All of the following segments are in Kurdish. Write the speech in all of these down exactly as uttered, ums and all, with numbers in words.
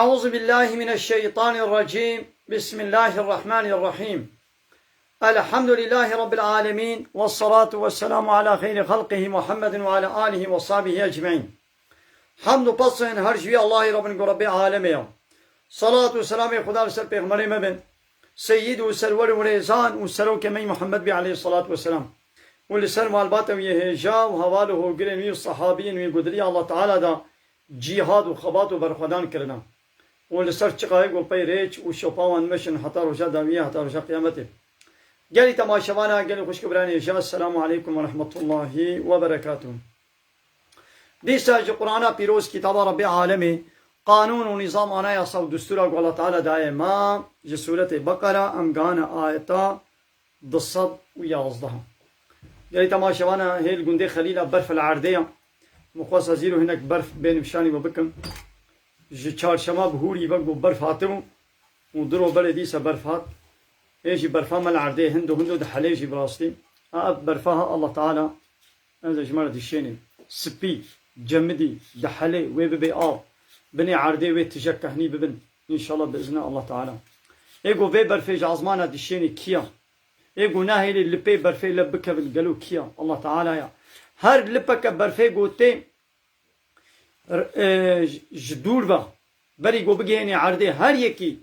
أعوذ بالله من الشيطان الرجيم. بسم الله الرحمن الرحيم. الحمد لله رب العالمين، والصلاة والسلام على خير خلقه محمد وعلى آله وصحبه أجمعين. Hamd û pes ên her ji wî Allahî re bin ku Rebbê alemê ya. Salat û selamê Xuda li ser pêxemberê me bin, seyyid û serwer û rêzan û serokê me yî Muhammed bî aleyhissalatu vesselam. Û li ser malbata wî yê hêja û heval û hogirên wî û sehabiyên wî ku di riya Allah Teala da cîhad û xebat û berxwedan kirina. Û li ser çiqayê ku pey rêç û şopa wan meşin heta roja dawiyê, heta roja qiyametê. Gelî temaşevana, gelî xwişk û birayên hêja, Esselamu aleykum ve rahmetullahi ve berekatuhu. Dîsa ji Qur'ana pîroz, kitaba Rebbê alemê, qanûn û nîzam, anayasa û destûra ku Allah Teala daye me, ji sûretê Beqera em gane ayeta du sed û yazdeh. Gelî temaşevana, hê li gundê Xelîla berf li erdê ya. Min xwest ez îro hinek berf bênim şanî we bikim. Ji çarşema bi hûrî ve ku berf hatibû û du ro berê dîsa berf hat. Hê jî berfa me li erdê hindo hindo dihelê jî bi rastî. A ev berfa ha Allah Teala, ez ê ji me re dişênê. Spî, cemidî, dihelê, wê bibê av. Binê erdê wê tije kehnî bibin. Înşallah bi izne Allah Teala. Ê ku vê berfê ji ezmana dişênê kî ya? Ê ku nahêlê lipê berfê le bikevin gelo kî ya? Allah Teala ya. Her lipeke berfê ku tê, e, ji dûr ve, berî ku bigihênê erdê, her yekî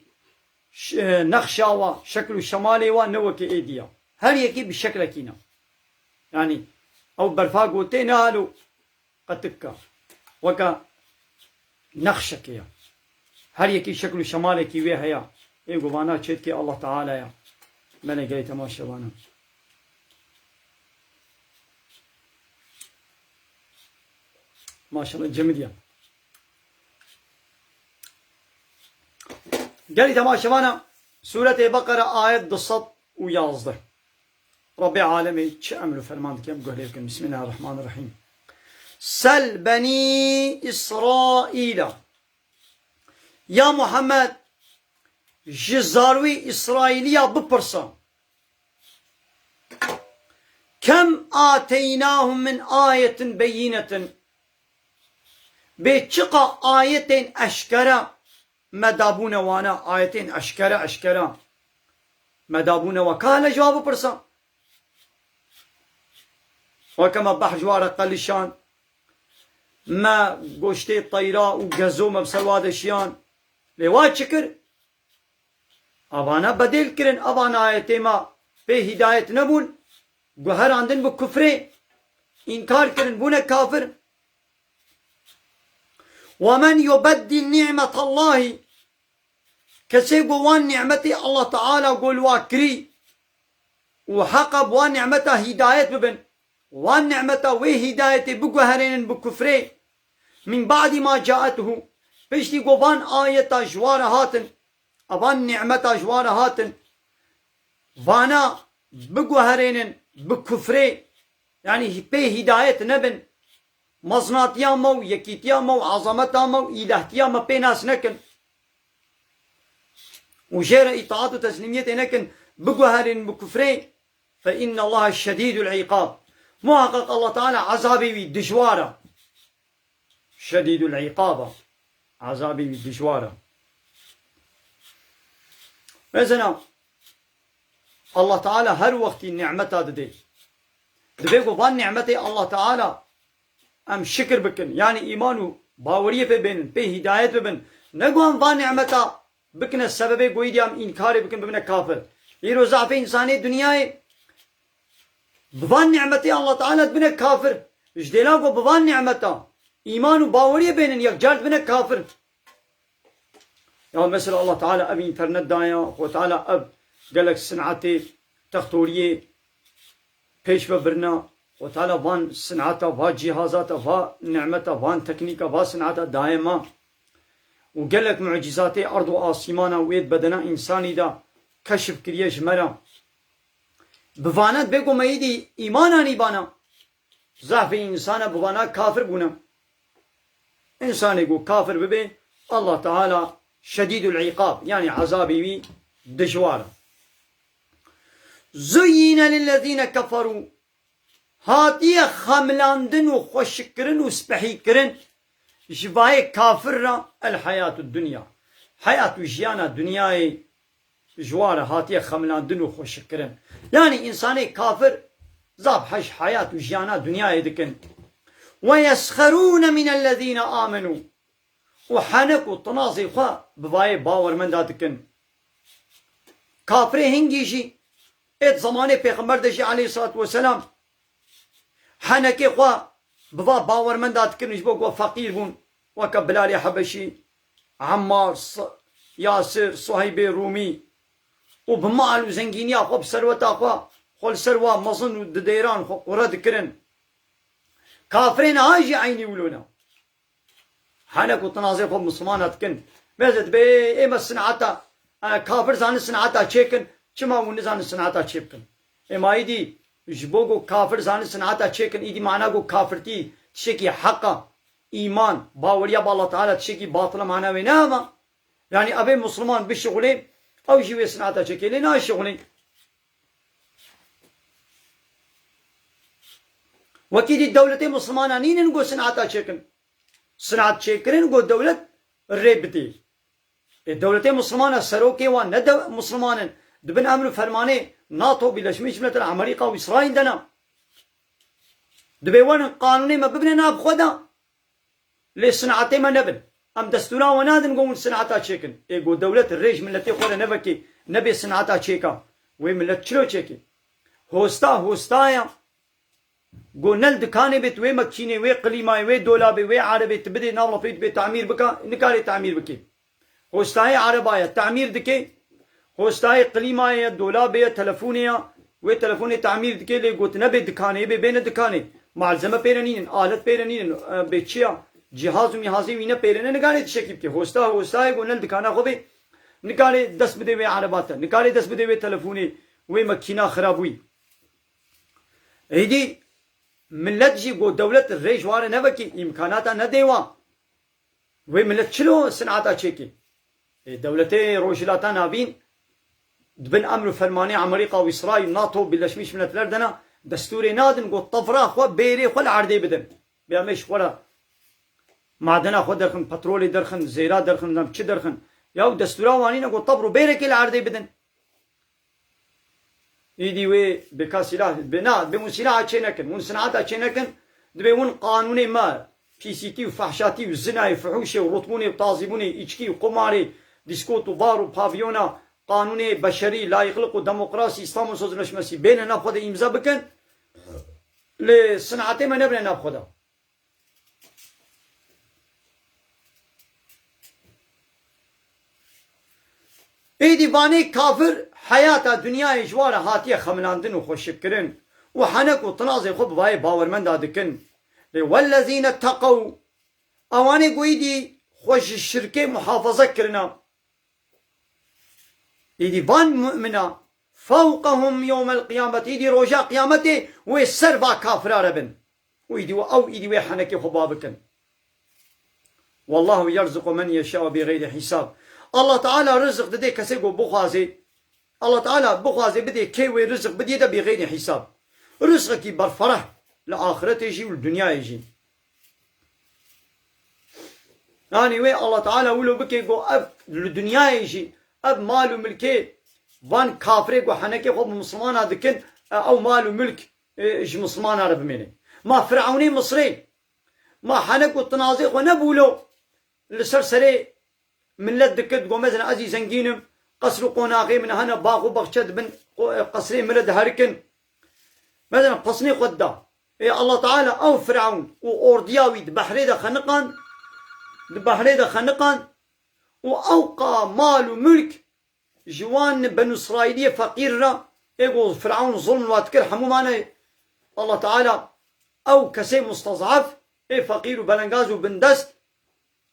ş-, e, nexşa wa, şekil û şemalê wa ne wekê êdî ya. Her yekî bi şeklekî ne. Yanî ew berfa ku tê ne halo qetikka. Weke nexşekê ya. Her yekî şekil û şemalekî wê heye. Ê ku vana çêdikê Allah Teala ya. Belê gelî temaşevana. Maşallah cemidî ya. Gelî temaşevana, Sûretê Beqere, ayet du sed û yazdeh. Rebbê alemê çi emr û ferman dike, em guh lê bikin. Bismillahirrahmanirrahîm. Sel benî Îsraîla. Ya Muhammed, ji zarwî Îsraîliya bipirse. Kem ateynahum min ayetin beyînetin. Bê çiqa ayetên eşkere me dabûne wana, ayetên eşkere, eşkere me dabûne wa. Ka hele ji wa bipirsa. Weke me behr ji wa re qelişand, me goştê teyra û gezo me bi ser wa de şiyan. Lê wa çi kir? Avana bedêl kirin, avana ayetê me pê hîdayet nebûn, guherandin bi kufrê, înkar kirin, bûne kafir. Ve men yubeddil ni'metallahi, kesê ku wan ni'metê Allah Teala ku li wa kirî û heqa bi wan ni'meta hîdayet bibin, wan ni'meta wê hîdayetê biguherênin bi kufrê, min ba'di ma caethu, piştî ku van ayeta ji wa re hatin, evan ni'meta ji wa re hatin, vana biguherênin bi kufrê, yanî pê hîdayet nebin, mezinatiya me û yekîtiya me û ezameta me û îlahtiya me pê nas nekin û jê re îtaat û teslîmiyetê nekin, biguherîn bi kufrê, fe innallaha şedîdul îqab. Muhaqqeq Allah Teala ezabê wî dijwar e. Şedîdul îqab e. Ezabê wî dijwar e. Mesela, Allah Teala her wextî nimeta didê. Divê ku van nimetê Allah Teala em şikir bikin. Yanî îman û baweriyê pê bênin, pê hîdayet bibin. Ne ku em van nimeta bikine sebebê ku êdî em înkarê bikin, bibine kafir. Îro zafê însanê dinyayê bi van nimetê Allah Teala dibine kafir. Ji dêla ku bi van nimeta îman û baweriyê bênin, yekcar dibine kafir. Ya mesela Allah Teala ev înternet daya, Xwe Teala ev gelek sinetê, textoriyê pêş ve birina. Xwe Teala van sineta, va cîhazata, va nimeta, van teknîka, va sineta daye me. Û gelek mucîzatê erd û asîmana wê di bedena însanî de keşif kiriye ji me re. Bi vana dibê ku me êdî îman anîbana. Zafê însana bi vana kafir bûne. Însanê ku kafir bibe, Allah Teala şedîdul îqab, yanî ezabê wî dijwar e. Zuyyine lillezîne keferû, hatiye xemilandin û xweşikkirin û spehîkirin ji vayê kafir re el hayatud dunya. heyat û jiyana dinyayê ji wa re hatiye xemilandin û xweşikkirin. Yanî însanê kafir zaf hej heyat û jiyana dinyayê dikin. Ve yesxerûne minellezîne amenû. Û henek û tinazê xwe bi vayê bawermenda dikin. Kafirê hingî jî êt zemanê Pêxember de jî aleyhissalatu vesselam henekê xwe bi va bawermenda dikirin, ji bo ku feqîr bûn, weke Bilalê Hebeşî, Emmar, S-, Yasir, Suheybê Rûmî û bi mal û zengîniya xwe, bi serweta xwe, xwe li ser wa mezin û didêran xwe qure dikirin. Kafirê niha jî eynî wilo ne. Hene ku tinazê xwe bi Mislimana dikin. Meze dibe ê me sineta, e, kafir zanin sineta çêkin, çima hûn nizanin sineta çêbikin? Ê ma îdî ji bo ku kafir zanin sineta çêkin, îdî mana ku kafirtî tiştekî heq a, îman, baweriya bi Allah Teala tiştekî batil e, mana wê ne hema. Yanî evê Misliman bişixulê, ew jî wê sineta çêkê, lê naşixulê. Wekî dî dewletê Mislimana nînin ku sineta çêkin. Sinat çêkirin ku dewlet rê bidê. Ê, dewletê Mislimana serokê wan ne dew-, Misliman in. Dibin emr û fermanê nato, Birleşmiş Milletler, Amerîka û Îsraîl de ne. Dibê werin qanûnê me bibine nav xwe de. Lê sinatê me nebin. Em destûra we nadin ku hûn sinata çêkin. Ê, ku dewlet rê ji miletê xwe re nevekê, nebê sinata çêka. Wê milet çilo çêkê? Hosta, hosta ya. Go ne li dikanê bê, tu wê makînê, wê klîmayê, wê dolabê, wê erebê tu bidê nav lapê, tu bê tamîr bika, nikarê tamîr bikê. Hostayê ereba ye, tamîr dikê. Hostayê klîmayê ye, dolabê ye, telefonê ye, wê telefonê tamîr dikê, lê got nebê dikanê, bê bêne dikanê. Malzeme pê re nînin, alet pê re nînin, e, bê çi ya? Cihaz û mîhazê wî ne pê re ne, nikarê tiştekî bikê. Hosta, hostayê go ne li dikana xwe bê, nikarê dest bidê wê ereba te, nikarê dest bidê wê telefonê, wê makîna xirabûyî. Êdî millet jî got dewlet rê ji wan re nevekî, îmkanata nedê wan. Wê millet çilo sinata çêkê? Ê, dewletê Rojhilata Navîn di bin emr û fermanê Amerîka û Îsraîl, nato, Birleşmiş Milletler de ne, destûrê nadin got tevra xwe, bêrê xwe li erdê bidin. Bê em ê ji xwe re madena xwe derxin, petrolê derxin, zêra derxin, nem çi derxin. Ya destûra wan nîne got tevr û bêrekê li erdê bidin. Îdî wê bê ka sîlah, bê na, bê hûn sîlaha çê nekin, hûn sinata çê nekin, dibê hûn qanûnê me, pîsîtî û fehşatî û zinayê, fuhûşê û rotbûnê û tazîbûnê, îçkî û qumarê, dîskot û bar û pavyona, qanûnê beşerî, layîqlik û demokrasî, Îstanbul Sözleşmesi bêne nav xwe de îmza bikin, lê sinatê me nebine nav xwe de. Êdî vanê kafir heyata dinyayê ji wa re hatiye xemilandin û xweşikkirin û henek û tinazê xwe bi vayê bawermenda dikin. Lê wellezîne teqew, ewanê ku êdî xwe ji şirkê muhafaza kirina. Êdî van mu'mina fewqehum yewmel qiyamet, êdî roja qiyametê wê ser va kafira re bin. Û îdî we, ew îdî wê henekê xwe ba bikin. Wallahu yerzuqu men yeşa'u bi geyri hisab. Allah Teala rizik didê kesê ku bixwazê. Allah Teala bixwazê bidê kê wê rizik bidiyê de bi geyri hisab. Rizqekî berfereh li axiretê jî û li dinyayê jî. Yanî wê Allah Teala wilo bike ku ev li dinyayê jî ev mal û milkê van kafirê ku henekê xwe bi Mislimana dikin, e, ew mal û milk, e, ji Mislimana re bimêne. Ma Firewnê Misrê, ma henek û tinazê xwe nebûlo li ser serê millet dikir, digot, mezin ez jî zengîn im, qesr û qonaxê min hene, bax û baxçe di bin qo-, qesrê min re diherikin. Mezin pesnê xwe dida. Ê Allah Teala ew Firewn û ordiya wî di behrê de xeniqand, di behrê de xeniqand û ew qa mal û mulk ji wan Benû Îsraîliyê feqîr re, ê ku Firewn zulm li wa dikir, hemû mane Allah Teala ew kesê mustezaf, ê feqîr û belengaz û bindest,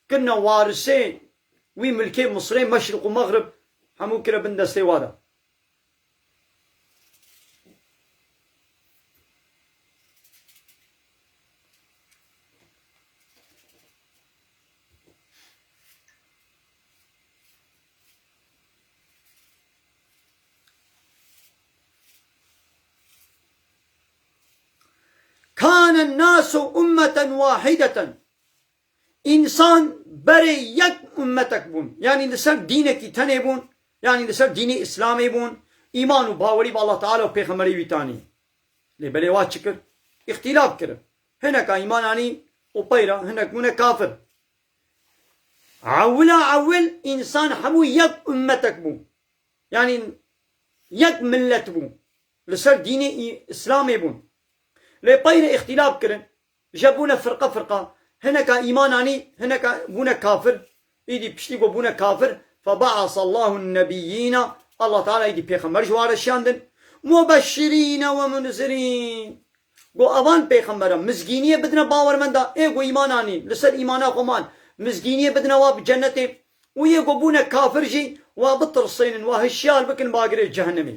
kirine warisê wî milkê Misrê, meşriq û mexrib, hemû kire bin destê wa de. Kânen nâsu ummeten wahideten. Însan Berê yek ummetek bûn. Yanî li ser dînekî tenê bûn. Yanî li ser dînê Îslamê bûn. Îman û bawerî bi Allah Teala û Pêxemberê wî tanî. Lê belê wa çi kir? Îxtîlaf kirin. Hineka îman anî û peyra hinek bûne kafir. Ewila ewil însan hemû yek ummetek bû. Yanî yek millet bû. Li ser dînê Î-, Îslamê bûn. Lê peyre îxtîlaf kirin. Je bûne firqa firqa. Hineka îman anî, hineka bûne kafir. Îdî piştî ku bûne kafir, فَبَعَثَ اللّٰهُ النَّبِيِّينَ. Allah Teala îdî pêxember ji wan re şiyandin. مُبَشِّرِينَ وَمُنْذِرِينَ. Go evan pêxembera mizgîniyê bidine bawermenda, ê go îman anîn, li ser îmana xwe man, mizgîniyê bidine wa bi cennetê, û yê go bûne kafir jî wa bitirsênin, wa hişyar bikin bagirê cehennemê.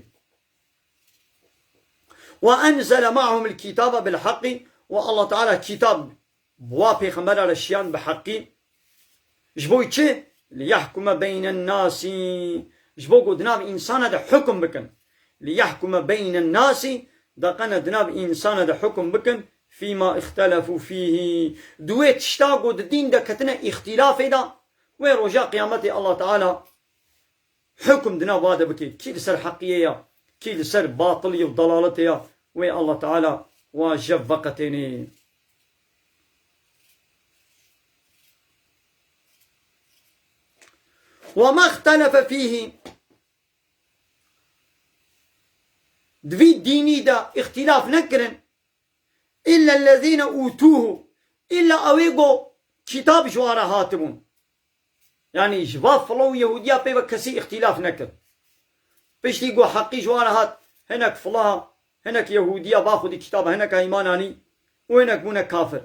وَأَنْزَلَ مَعَهُمُ الْكِتَابَ بِالْحَقِّ. Û Allah Teala kitab bi wa pêxembera re şiyan bi heqî. Ji bo çi? لِيَحْكُمَ بَيْنَ النَّاسِ. Ji bo ku di nav însana de hukum bikin. لِيَحْكُمَ بَيْنَ النَّاسِ, da qene di nav însana de hukum bikin. فِيمَا اِخْتَلَفُوا فِيهِ. Di wê tişta ku di dîn de ketine îxtîlafê de, wê roja qiyametê Allah Teala hukum di nav wa de bike. Kî li ser heqiyê ya, kî li ser batilî û dalaletê ya, wê Allah Teala wa jev veqetênê. وَمَا اخْتَلَفَ فِيهِ. Di vî dînî de îxtîlaf nekirin. اِلَّا الَّذ۪ينَ اُوتُوهُ. Îlla ew ê go kitab ji wan re hatibûn. Yanî ji va filo û Yehûdiya pê ve kesî îxtîlaf nekir. Piştî go heqî ji wan re hat, hinek filo, hinek Yehûdiya va xwedî kitaba, hineka îman anî û hinek bûne kafir.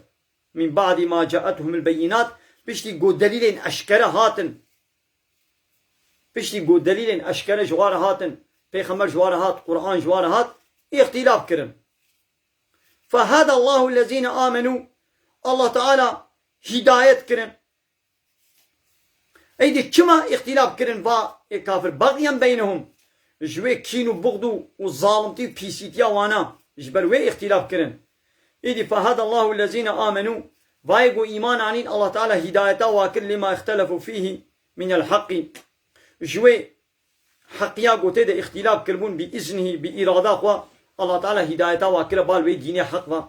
مِنْ بَعْدِ مَا جَاءَتْهُمُ الْبَيِّنَاتُ. Piştî go delîlên eşkere hatin. Piştî go delîlên eşkere ji wan re hatin, pêxember ji wan re hat, Quran ji wan re hat, îxtîlaf kirin. فَهَدَى اللّٰهُ الَّذ۪ينَ آمَنُوا. Allah Teala hîdayet kirin. Ey dî çima îxtîlaf kirin va ê kafir? بَغْيًا بَيْنَهُمْ. Ji wê kîn û buxd û, û zalimtî û pîsîtiya wana, ji ber wê îxtîlaf kirin. Êdî فَهَدَى اللّٰهُ الَّذ۪ينَ آمَنُوا. Vayê ku îman anîn, Allah Teala hîdayeta wa kir, لِمَا اِخْتَلَفُوا فِيهِ مِنَ الْحَقِّ. Ji wê heqiya ku tê de îxtîlaf kiribûn, بِإِذْنِهِ, bi îrada xwe, Allah Teala hîdayeta wa kire bal wê dînê heq ve.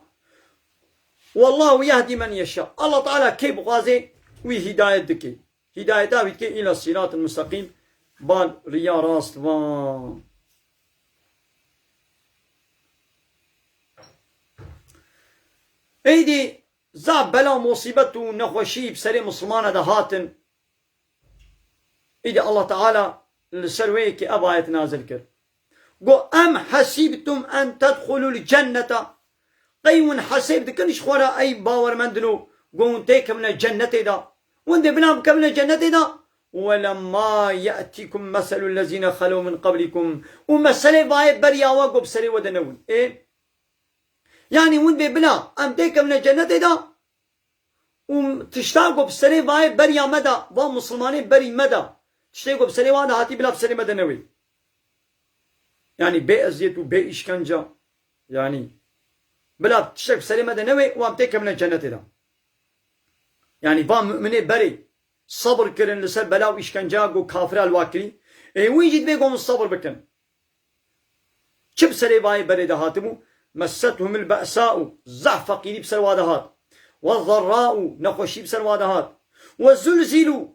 وَاللّٰهُ يَهْدِي مَنْ يَشَاءُ. Allah Teala kê bixwaze wî hîdayet dike. Hîdayeta wî dike îla sîratil mustaqîm, bal riya rast va. Êdî zaf bela, musîbet û nexweşî bi serê misilmana de hatin. Êdî Allah Teala li ser wê yekê ev ayet nazil kir. Go, "Em hasîbtum en tedxulul cennete." Qey hûn hesêb dikin ji xwe re ey bawermendin û go hûn têkevine cennetê de? Hûn dê bila bikevine cennetê de? "Welemma ye'tikum meselul lezîne xelew min qablikum." Û meselê vayê beriya we go bi serê we de nebûn. Ê? Yanî hûn dê bila em têkevine cennetê de? Û tişta ku bi serê vayê beriya me de, va misilmanê berî me de, tiştê ku bi serê wan de hatî bila bi serê me de newê. Yanî bê eziyet û bê îşkence, yanî bila tiştek bi serê me de newê, wan têkevine cennetê de. Yanî va muminê berê sabir kirin li ser bela û îşkenceya ku kafira li wa kirî. Ê wî jî divê ku hûn sabir bikin. Çi bi serê vayê berê de hatibû? "Messethumul be'sa'u", zehf feqîrî bi ser wa de hat. "Ve zerra'u", nexweşî bi ser wa de hat. "Ve zulzilu",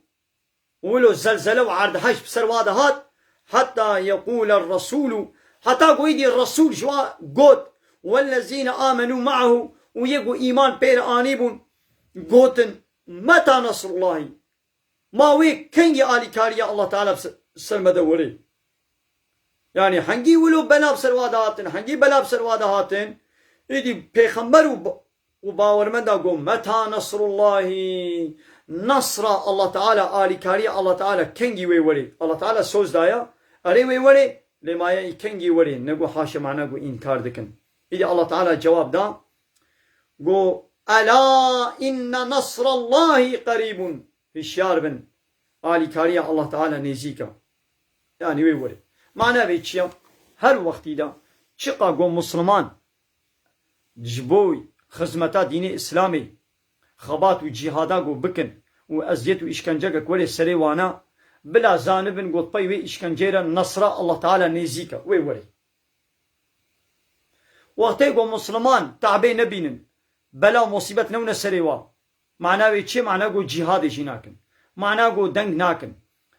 wilo zelzele û erdheş bi ser wa de hat. "Hatta yeqûler resûlu", heta ku êdî Resûl ji wa got, "Wellezîne amenû me'ahu", û yê ku îman pê re anîbûn, gotin, "Meta nasrullahî?" Ma wê kengî alîkariya Allah Teala ser me de werê? Yanî hengî wilo bela bi ser wa de hatin, hengî bela bi ser wa de hatin? Êdî pêxember û ba-, û bawermenda got, "Meta nasrullahî?" Nasra Allah Teala, alîkariya Allah Teala kengî wê werê? Allah Teala soz daya, erê wê werê, lê ma yê kengî werê? Ne got haşa mana got înkar dikin. Êdî Allah Teala cewab da, got, "Ela inne nasrallahi qerîbun." Hişyar bin, alîkariya Allah Teala nêzîk e. Yanî wê werê. Mana vê çi ye? Her wextî de çiqa ku misilman ji bo xizmeta dînê Îslamê xebat û cîhada ku bikin, û eziyet û îşkencekek were serê wana, bila zanibin ku pey wê îşkenceyê re nesra Allah Teala nêzîk e, wê were. Wextê ku Misliman te'bê nebînin, bela û musîbet newne serê wa, mana wê çi? Mana ku cîhadê jî nakin. Mana ku deng nakin.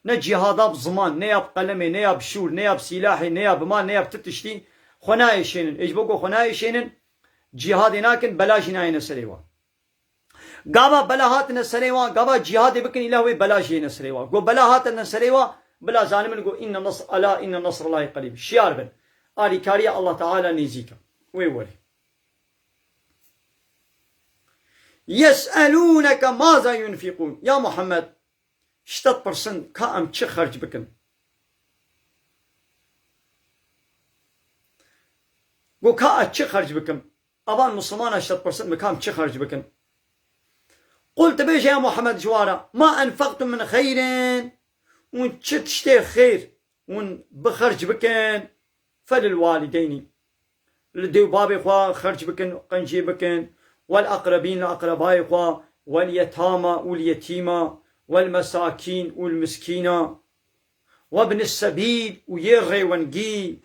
Ne cîhada bi ziman, ne ya bi qelemê, ne ya bi şûr, ne ya bi sîlahê, ne ya bi mal, ne ya bi ti tiştî xwe nayêşênin. Ê ji bo ku xwe nayêşênin, cîhadê nakin, bela jî nayêne serê wan. Gava bela hatine serê wan, gava cîhadê bikin, îlah wê bela jî yêne serê wan. Go bela hatine serê wan, bila zanibin go inne nasr, ala inne nasrallahi qerîb. Şiyar bin. Alîkariya Allah Teala nêzîk e. Wê were. Yes'elûneke maza yunfîqûn. Ya Muhammed, ji te dipirsin ka em çi xerc bikin? Go ka ez çi xerc bikim? Evan Mislimana ji te dipirsin, bi kam çi xerc bikin? Qul, tu bêje ya Muhammed ji wan re, ma enfaqtum min xeyrin, hûn çi tiştê xêr hûn bi xerc bikin, felil walideynî, li dê û babê xwe xerc bikin, qencî bikin, wel aqrebîn, li aqrebayê xwe, wel yetama û li yetîma, wel mesakîn û li miskîna, we bin sebîl û yê rêwengî,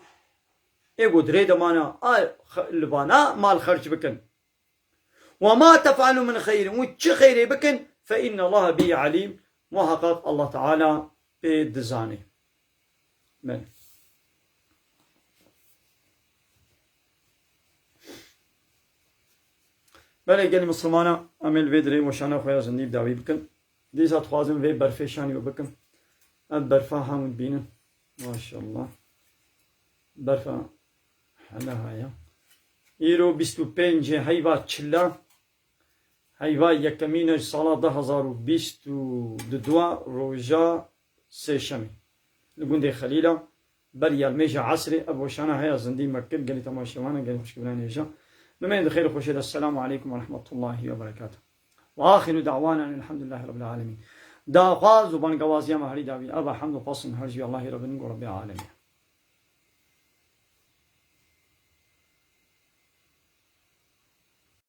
ê ku di rê de mane, a, xe-, li vana mal xerc bikin. Ve ma tef'alû min xeyrin, û çi xeyrê bikin, fe innallaha bihî alîm, muheqeq Allah Teala pê dizane. Belê. Belê gelî Mislimana, em ê li vê dirê weşana xwe ya zindî bi dawî bikin. Dîsa dixwazim vê berfê şanî we bikim. Ev berfa hemû dibînin. Maşallah. Berfa hela haya. Îro bîst û pêncê heyva çila. Heyva yekemîn e ji sala du hezar û bîst û du roja sêşemê. Li gundê Xelîla. Ber yelmêja esrê ev weşana heya zindî me kir, gelî temaşevan e, gelî xwişkbirayên hêja. Bimên di xêr û xweşê de. Esselamu aleykum ve rahmetullahi ve berekatuh. Ve axiru da'wana elhamdulillahi rabbil alemin. Daxwaz û bangewaziya me herî dawî, ev e hemd û pasûn her ji Allahî Rabbin û Rabbil alemin.